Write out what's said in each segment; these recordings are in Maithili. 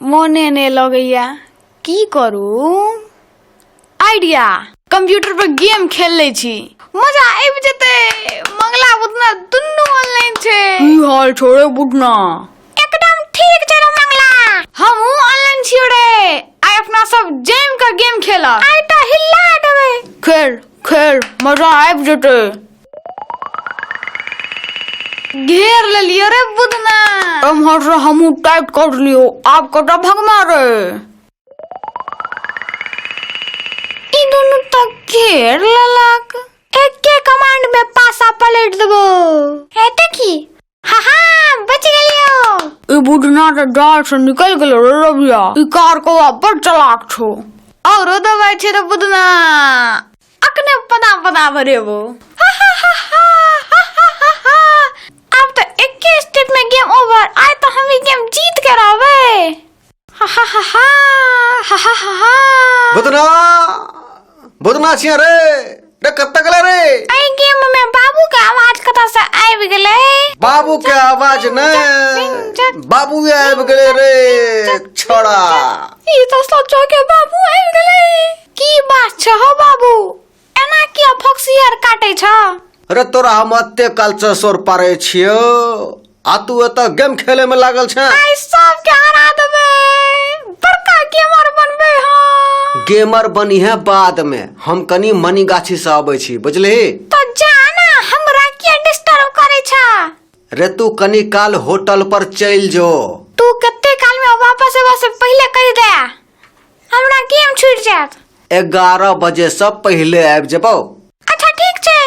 मोने नहि लगैया, की करू? आइडिया, कंप्यूटर पर गेम खेल लै छी, मजा आबि जेतै। मंगला बुधना दुनू ऑनलाइन छै। की हाल छौ रे बुधना? एकदम ठीक छै रे मंगला। हमहूँ ऑनलाइन छियो रे। आइ अपना सब जमि कऽ गेम खेलब। आइ तऽ हिला देबै। खेल खेल, मजा आबि जेतै। घेर लेलियो रे बुधना। एम्हर से हमहूँ टाइट कर लियो, आब कतऽ भगमा रे? ई दुनू तऽ घेर लेलक, एके कमांड में पासा पलट देबो। हे देखी, हा हा, बच गेलियो। ई बुधना तऽ जाल से निकल गेलो रे रबिया। ई कार कौआ बड़ चलाक छौ। औरो दबाई छै रे बुधना, अखने पदा पदा भरेबो। हा हा हा हा हा हा हा हा। आब तऽ एके स्टेप में गेम ओवर। आइ तऽ हम ई गेम जीत के रहबै। हा हा हा हा हा हा हा हा। बुधना, बुधना छियै रे, रे कतऽ गेलै रे? एहि गेम में बाबू के आवाज कतऽ से आबि गेलै? बाबू के आवाज नहि, बाबू आबि गेलै रे छोड़ा। ई तऽ सचो के बाबू आबि गेलै। की बात छै हौ बाबू, एना किया फक्सियर काटै छ? रे तोरा हम एते काल से सोर पारै छियौ आ तू एतऽ गेम खेले में लागल छे। आइ सबके हरा देबै, बड़का गेमर बनबै हम। गेमर बनी है बाद में, हम कनी मनीगाछी से अबै छी, बुझलही? तो जा ना, हमरा किया डिस्टर्ब करै छ? रे तू कनी काल होटल पर चलि जो। तू कते काल में वापस एबा से पहिले कहि दे, हमरा गेम छूटि जायत। 11 बजे से पहिले आबि जेबौ। अच्छा ठीक छै।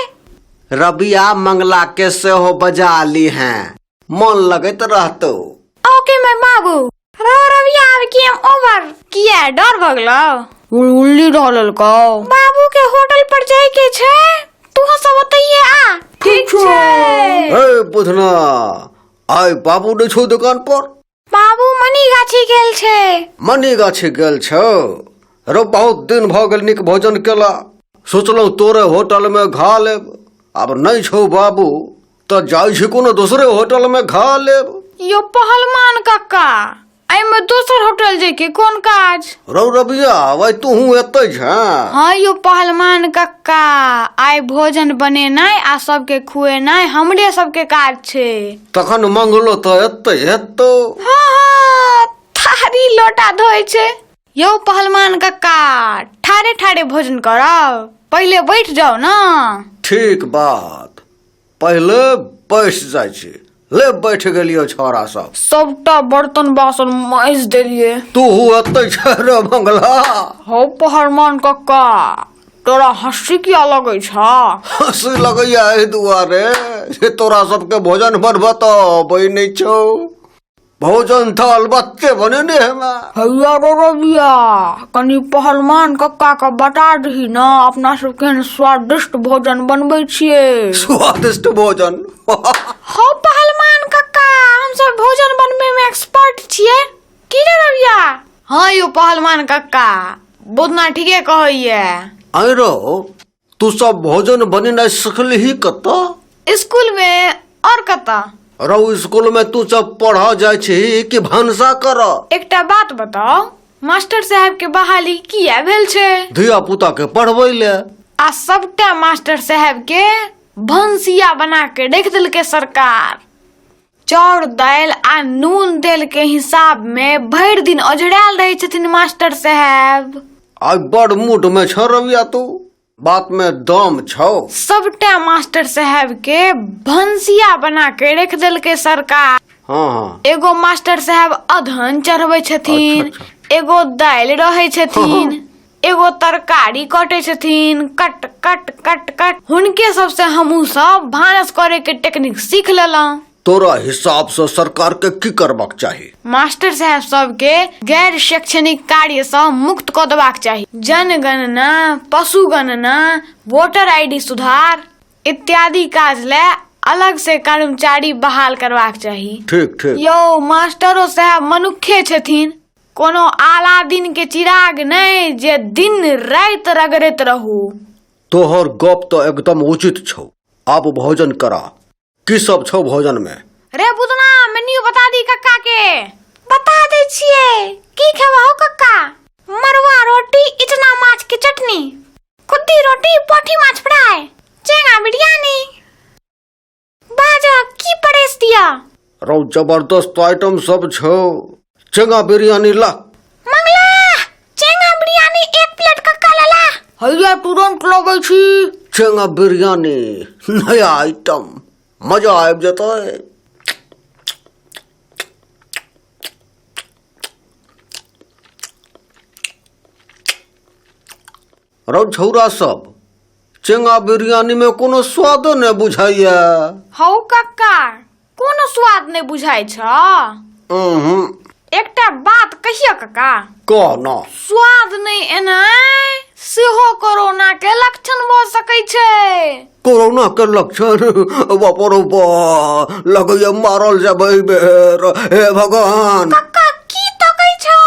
रबिया मंगला के सेहो बजा ली हैं, मन लगैत रहतौ। ओके मैं बाबू। रो रबिया, आब गेम ओवर। किया डर भऽ गेलौ? उल्ली ढललकौ। बाबू के होटल पर जाय के छै, तू सब ओतहिये आ। ठीक छै। हे बुधना, आइ बाबू नहि छौ दुकान पर? बाबू मनीगाछी गेल छै। मनीगाछी गेल छौ? रो बहुत दिन भऽ गेल नीक भोजन केला, सोचलहुँ तोरे होटल में खा लेब। आब नहि छौ बाबू तऽ जाइ छी कोनो दोसरे होटल में खा लेब। यो पहलवान कक्का, एहिमे दोसर होटल जाइके कोन काज? रौ रबिया, आइ तूहू एतै छें? हाँ यो पहलवान कक्का, आइ भोजन बनेनाइ आ सबके खुएनाइ हमरे सबके काज छै। तखन मंगलो तऽ एतै हेतौ। हाँ हाँ, थारी लोटा धोइ छै। यौ पहलवान कक्का, ठाढ़े ठाढ़े भोजन करब, पहिले बैठ जाउ ना। ठीक बात, पहिले बैस जाइ छी। ले बैठ गेलियो छौड़ा सब। सबटा बर्तन बासन माजि देलियै। तूहू एतै छै रे मंगला? हौ पहलवान कक्का, तोरा हँसी किया लगै छ? हँसी लगैया एहि दुआरे जे तोरा सबके भोजन बनबऽ तऽ अबै नहि छौ। भोजन तऽ अलबत्ते बनेने हेमे। हैया रो रबिया, कनी पहलवान कक्का के बता दही न, अपना सब केहन स्वादिष्ट भोजन बनबै छियै। स्वादिष्ट भोजन? हौ पहलवान कक्का, हम सब भोजन बनबै में एक्सपर्ट छियै। की रे रबिया? हाँ यौ पहलवान कक्का, बुधना ठीके कहैया। आँय रौ, तू सब भोजन बनेनाइ सिखलही कतऽ? स्कूल में, और कतऽ? रौ स्कूल में तू सब पढ़ऽ जाइ छही कि भनसा करऽ? एकटा बात बताउ, मास्टर साहब के बहाली किया भेल छै? धिया पुता के पढ़बै ले। आ सबटा मास्टर साहब के भनसिया बना के रखि देलकै सरकार। चाउर दालि आ नून तेल के हिसाब में भरि दिन ओझरायल रहै छथिन मास्टर साहब। आइ बड़ मूड में छह रबिया तू, बात में दम छौ। सबटा मास्टर साहब के भनसिया बना के रखि देलकै सरकार। हाँ हाँ। एगो मास्टर साहब अधन चढ़बै छथिन, अच्छा, अच्छा। एगो दालि रहै छथिन, एगो तरकारी कटै छथिन, कट कट कट कट। हुनके सबसे हमहूँ सब भानस करे के टेक्निक सीख लेलहुँ। तोरा हिसाब से सरकार के की करबाक चाही? मास्टर साहब सबके गैर शैक्षणिक कार्य सँ मुक्त कऽ देबाक चाही। जनगणना, पशु गणना, वोटर आईडी सुधार इत्यादि काज ले अलग से कर्मचारी बहाल करबाक चाही। ठीक ठीक। यौ मास्टरो साहब मनुखे छथिन, कोनो अलादीन के चिराग नहि जे दिन राति रगड़ैत रहू। तोहर गप तऽ एकदम उचित छौ। आब भोजन करा, की सब छौ भोजन में? रे बुदना, मेन्यू बता दी कक्का के। बता दै छियै की खेबा हो कक्का? मरुआ रोटी, इचना माछ के चटनी, खुद्दी रोटी, पोठी माछ फ्राई, चेंगा बिरयानी। बाजा की परेस दिया? रौ जबरदस्त आइटम सब छौ। चेंगा बिरयानी ला। मंगला, चेंगा बिरयानी एक प्लेट कक्का लला। हैया तुरंत लबै छी। चेंगा बिरयानी नया आइटम, मजा आबि जेतै। रौ छौरा सब, चेंगा बिरयानी में कोनो स्वादो नहि बुझाइया। हौ कक्का, कोनो स्वाद नहि बुझाइ छ? उहुं। एकटा बात कहियो कक्का? कह न। स्वाद नहि एनाइ सेहो कोरोना के लक्षण भऽ सकै छै। कोरोना के लक्षण? बाप रो बा, लगैया मारल जेबै एहि बेर। हे भगवान! कक्का, की तकै छ?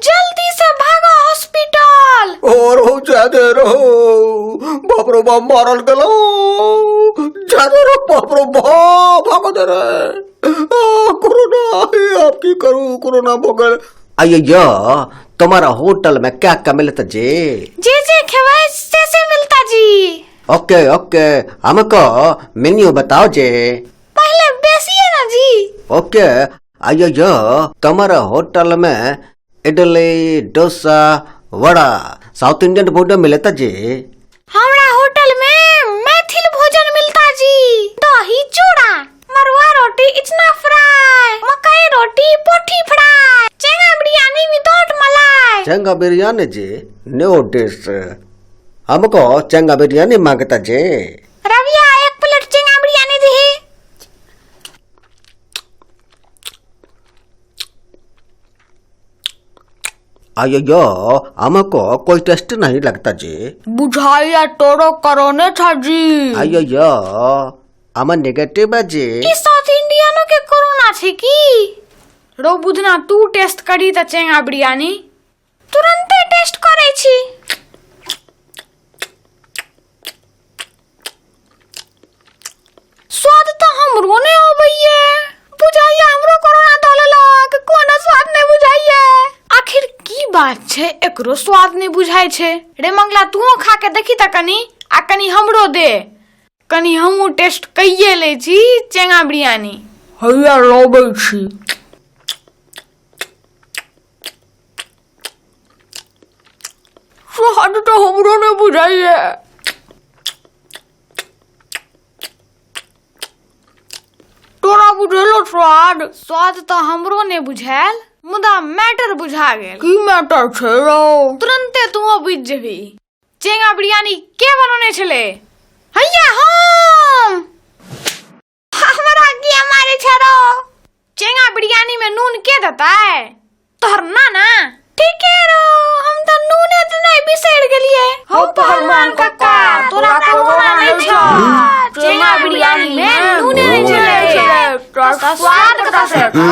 जल्दी से भागो हॉस्पिटल। और हो जादे रहो, बाप रो बाप, मारल गेलो, जादे रो, बाप रो बाप, भागो दे रे। आ, कोरोना, हे आप की करू, कोरोना भऽ गेल। अयो, तुम्हारा होटल में क्या क्या मिलता जी? जे जे खेबै से से मिलता जी। ओके ओके, हमको मेन्यू बताओ जी। पहले बेसिए ना जी। ओके। अयो, तुम्हारा होटल में इडली, डोसा, वड़ा, साउथ इंडियन फूड मिलता जी? हमरा होटल में मैथिल भोजन मिलता जी। दही चूड़ा, मरुआ रोटी, इचना फ्राई, मकई रोटी, पोठी फ्राई, चेंगा बिरयानी विदाउट मलाई। चेंगा बिरयानी जी, न्यू डिश। हमको चेंगा बिरयानी मांगता जी। रविया, एक प्लेट चेंगा बिरयानी दही। अयो, हमको कोई टेस्ट नहीं लगता जी। बुझाइया तोरो कोरोने छ जी। अयो, हम नेगेटिव है जी। ई साउथ इंडियनो के कोरोना छै की? रो बुधना, तू टेस्ट करी त चेंगा बिरयानी। तुरंते टेस्ट करै छी। स्वाद तऽ हमरो नहि अबैये। बुझाइया हमरो कोरोना दऽ लेलक, कोनो स्वाद नहि बुझाइये। आखिर की बात छै, एकरो स्वाद नहि बुझाइ छै? रे मंगला, तूहो खा के देखी तऽ कनी, आ कनी हमरो दे, कनी हमहूँ टेस्ट कैये लै छी चेंगा बिरयानी। हैया लबै छी। स्वाद तऽ हमरो नहि बुझाइया। तोरा बुझेलो स्वाद? स्वाद तऽ हमरो नहि बुझायल, मुदा मैटर बुझा गेल। की मैटर छै रौ? तुरन्ते तूहो बुझि जेबही। चेंगा बिरयानी के बनौने छलै? हैया हम। हमरा किया मारै छै रौ? चेंगा बिरयानी में नून के देतै? तोहर नाना? ठीके रौ, हम तऽ नूने देनाइ बिसरि गेलियै। हौ पहलवान कक्का, तोरा कोरोना नहि छौ। चेंगा बिरयानी में नूने नहि छलै, तऽ स्वाद कतऽ से एतौ?